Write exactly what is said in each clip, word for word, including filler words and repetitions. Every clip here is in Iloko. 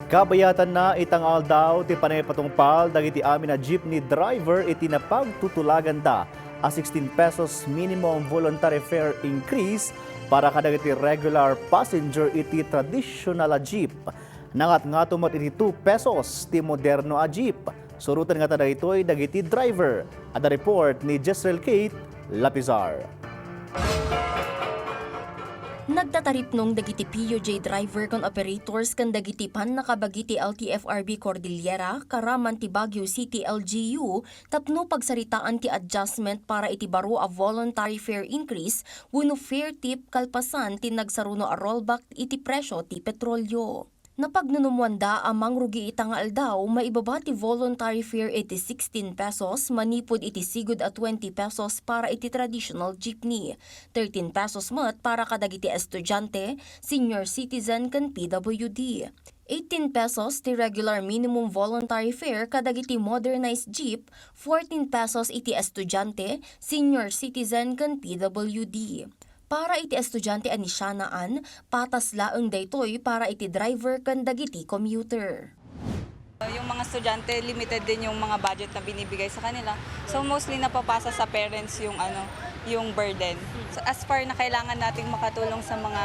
Kabayatanna ita nga aldaw ti panangipatungpal dagiti amin a jeepney driver iti napagtutulaganda a sixteen pesos minimum voluntary fare increase para kadagiti regular passenger iti traditional a jeep. Nangatngato met iti two pesos ti moderno a jeep. Suroten ngata daytoy dagiti driver. Adda report ni Jezreel Kate Lapizar. Nagtataripnong dagiti P U J driver ken operators ken dagiti pannakabagi ti L T F R B Cordillera, karaman ti Baguio City L G U, tapno pagsaritaan ti adjustment para iti baro a voluntary fare increase wenno fare tip kalpasan ti nagsaruno a rollback iti presio ti petrolio. Napagnunummoanda a mangrugi ita nga aldaw, maibaba ti voluntary fare iti sixteen pesos manipud iti sigud a twenty pesos para iti traditional jeepney, thirteen pesos met para kadagiti estudiante, senior citizen ken P W D, eighteen pesos ti regular minimum voluntary fare kadagiti modernized jeep, fourteen pesos iti estudiante, senior citizen ken P W D. Para iti estudiante a nisianaan, patas laeng daytoy para iti driver ken dagiti commuter. Yung mga estudyante, limited din yung mga budget na binibigay sa kanila. So mostly napapasa sa parents yung ano, yung burden. So, as far na kailangan nating makatulong sa mga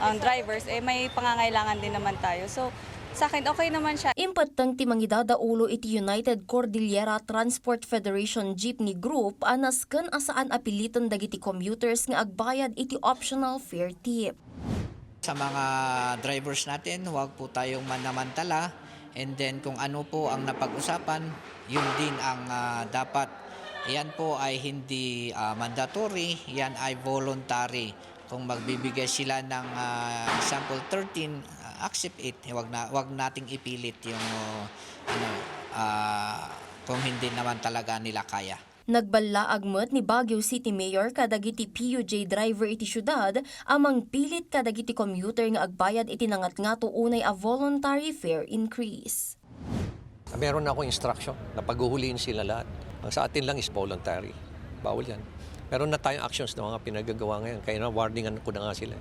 um, drivers, eh may pangangailangan din naman tayo. So sa akin, okay naman siya. Impetteng ti mangidadaulo iti United Cordillera Transport Federation Jeepney Group a nasken a saan a piliten dagiti commuters nga agbayad iti optional fare tip. Sa mga drivers natin, huwag po tayong manamantala. And then kung ano po ang napag-usapan, yun din ang ah, dapat. Yan po ay hindi ah, mandatory, yan ay voluntary. Kung magbibigay sila ng ah, example thirteen, ah, accept it. Huwag na huwag nating ipilit yung ah, ano ah, kung hindi naman talaga nila kaya. Nagballaag met ni Baguio City Mayor kadagiti P U J driver iti siudad a mangpilit kadagiti commuter nga agbayad iti nangatngato unay a voluntary fare increase. Meron na akong instruction na paghuhuliin sila lahat. Ang sa atin lang is voluntary. Bawal yan. Meron na tayong actions na mga pinagagawa ngayon. Kaya na warningan ko na nga sila.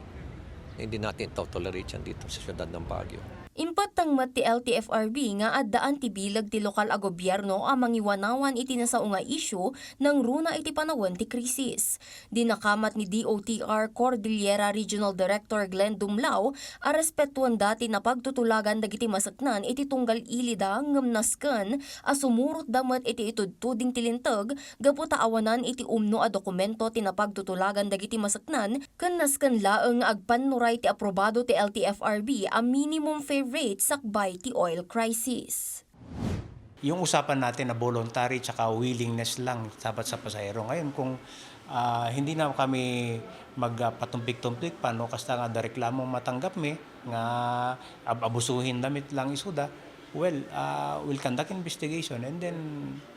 Hindi natin ito tolerate yan dito sa siyudad ng Baguio. Impetteng met ti L T F R B nga addaan ti bileg ti lokal a gobierno a mangiwanawan iti nasao nga isyu nangruna iti panawen ti krisis. Dinakamat ni D O T R Cordillera Regional Director Glenn Dumlao a respetuanda ti napagtutulagan dagiti maseknan iti tunggal ilida ngem nasken a sumurotda met iti itudtuding ti linteg gapu ta awanan iti umno a dokumento ti napagtutulagan dagiti maseknan ken nasken laeng nga agpannuray ti aprobado ti L T F R B a minimum fare rate sakbay ti oil crisis. Yung usapan natin na voluntary tsaka willingness lang dapat sa pasahero. Ngayon kung ah, hindi na kami magpatumpik-tumpik pa no kasta nga da reklamo matanggap mi nga ab- abusuhin damit lang isuda, well, ah, we'll conduct investigation and then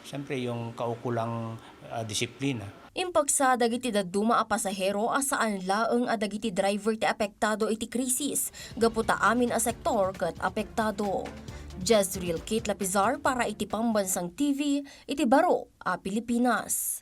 siyempre yung kaukulang ah, disiplina. Impeksa dagiti dadduma a pasahero a saan laeng a dagiti driver ti apektado iti krisis, gapu ta amin a sektor ket apektado. Jezreel Kate Lapizar para iti Pambansang T V iti baro a Pilipinas.